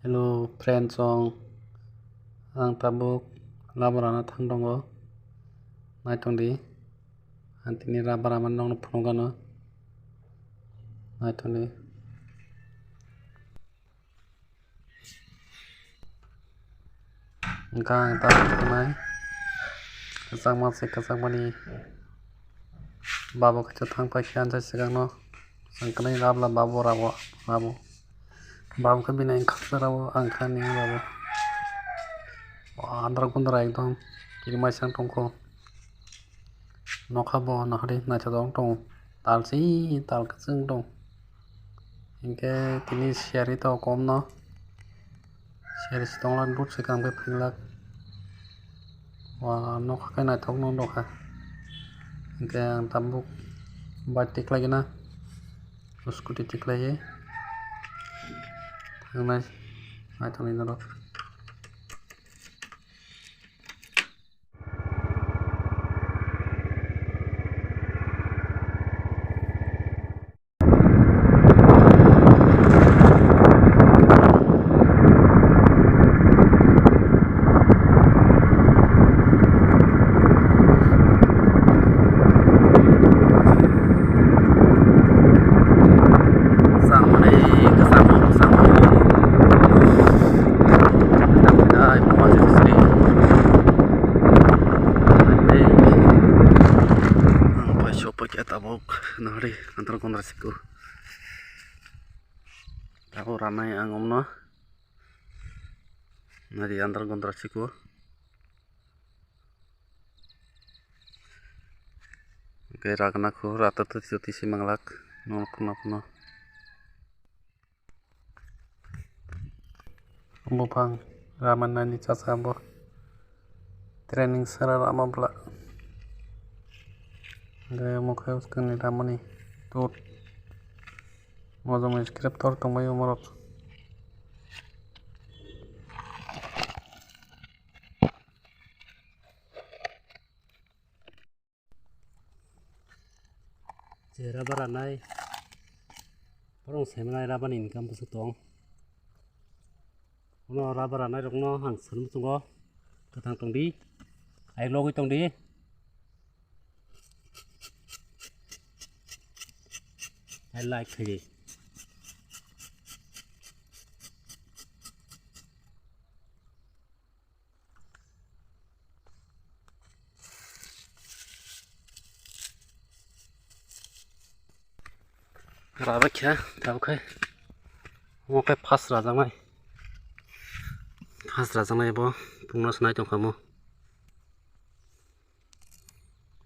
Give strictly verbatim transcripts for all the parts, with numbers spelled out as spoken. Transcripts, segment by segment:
Hello friends, ang, ang tabuk laborana thang tongo. Naithok di. Ang tini rubber rama nokno phunukgano. Naithok di. Hwnkha ang tabuk thangnai. Kwchangma se kwchangmani babo khe thang paikha ansa swkangno. Ang kwnwi labla babo rabo, rabo. Babo khe bini ang khaksa rabo, ang kha nini babo. Andra gundra ekdom kirima se wng tongkho. Nokha bo nahari naithotok wng tongo. Tal se tal kwchwng wng tongo. Hinkhe tini siyari to komno. Siyari se tongla but se kam khe phinglak. Wa nokha khe naithokno nokha. Hinkhe ang tabuk bike tiklai gana. Scooty tiklaiwi thangnai, naithokni norok. Samani, samani, samani. Dai, pama sri. Ang pai sopai khe tabuk nahari antar kondra siku. Tabuk ranai ang omno. Nari antar kondra siku. Hwnkhe ragna khu rata tuti tuti si manglak. Nono phano phano. Buphang rama nani chacha bo. Training sara rama bwla. Hwnkhe omo khe swkangni ramani tut. Mojom scriptor tongbai omorok. Je rubber ranai. Borok saimanai rubber ni income bwswk tong. Ono rubber ranai rokno ang swnwi tongo. Kwthang tongdi. Ai logwi tongdi. Ai like khaidi. Raba khe, tabuk khe. Omo khe first rajaknai. First rajaknai bo, pungno swnai tongkha mo.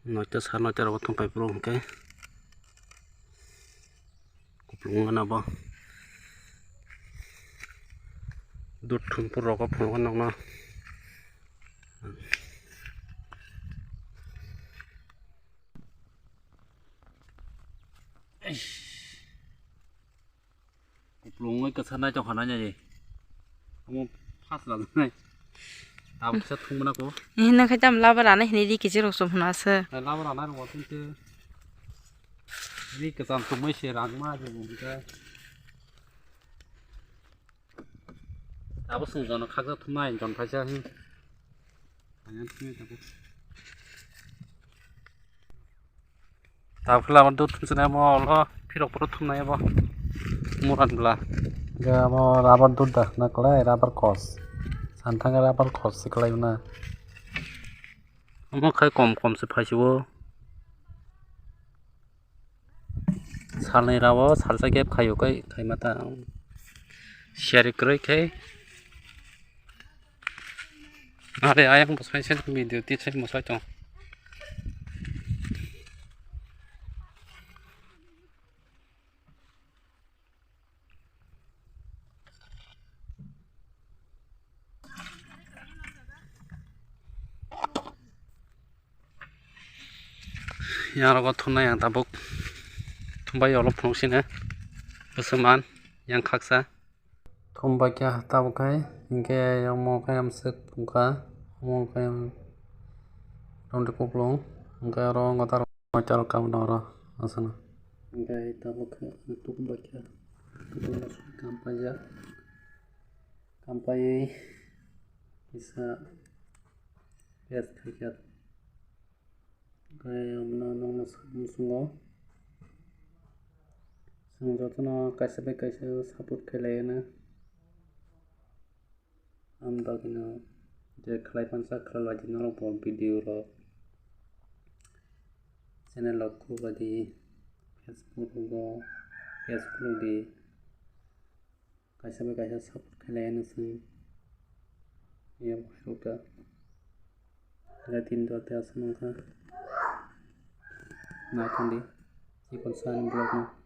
Noita sa noita rogo thumpai phuru hwnkhe. Kupulung gana bo. Dut thum phuru rogo phunukgo nokno. Kupulung oi kwsa nai tongkha nai nai. Omo first rajaknai. Tabuk kisa thwngmana ko. Hino khai tam laba rana hini ri kichi rok sum hwna se. Laba rana rok tinte. Ri kwcham thwngmai se rang ma je bung khe. Abo sung jono khakjak thumnai jon phaisa hin. Ayang thumnai tabuk. Tabuk khe lama dud thumsonai mo lo phirok phuru thumnai abo. Muran bwla. Ga amo rubber dud da na kwlai rubber kos. Santhang rubber kos se kwlai na. Omo khai kom kom se phaisio. Salni rao salsa gap khaio kai khaima ta. Share kwrwi khai. Are ayang bwsai se video tisai mwsai tong. Yang rogo thumnai ang tabuk. Thumbai yolo phunuk sini. Bwswk man yang khaksa. Thumbai khe tabuk khai hinkhe yang mo khai amswk thumkha. Omo khai romde kuplung hinkhe oro ngotar. Moital kabno oro aswkno. Hinkhe tabuk khe thumbai khe. Thumbai khe kampaiya. Ampai kisa page khaikha. Khe omono nokno samung sungo. Chwng jotono kaisa bai kaisa support khailaiano. Ang bagwino je khlai pansa khlai lai di norok bo video rok. Channel rok khulbai di, Facebook rogo, Facebook di. Kaisa bai kaisa support khailaiano chwng. Yang khairokta. Khe tin dua te aswk nangkha. Naithok di. Chikon sani vlog no.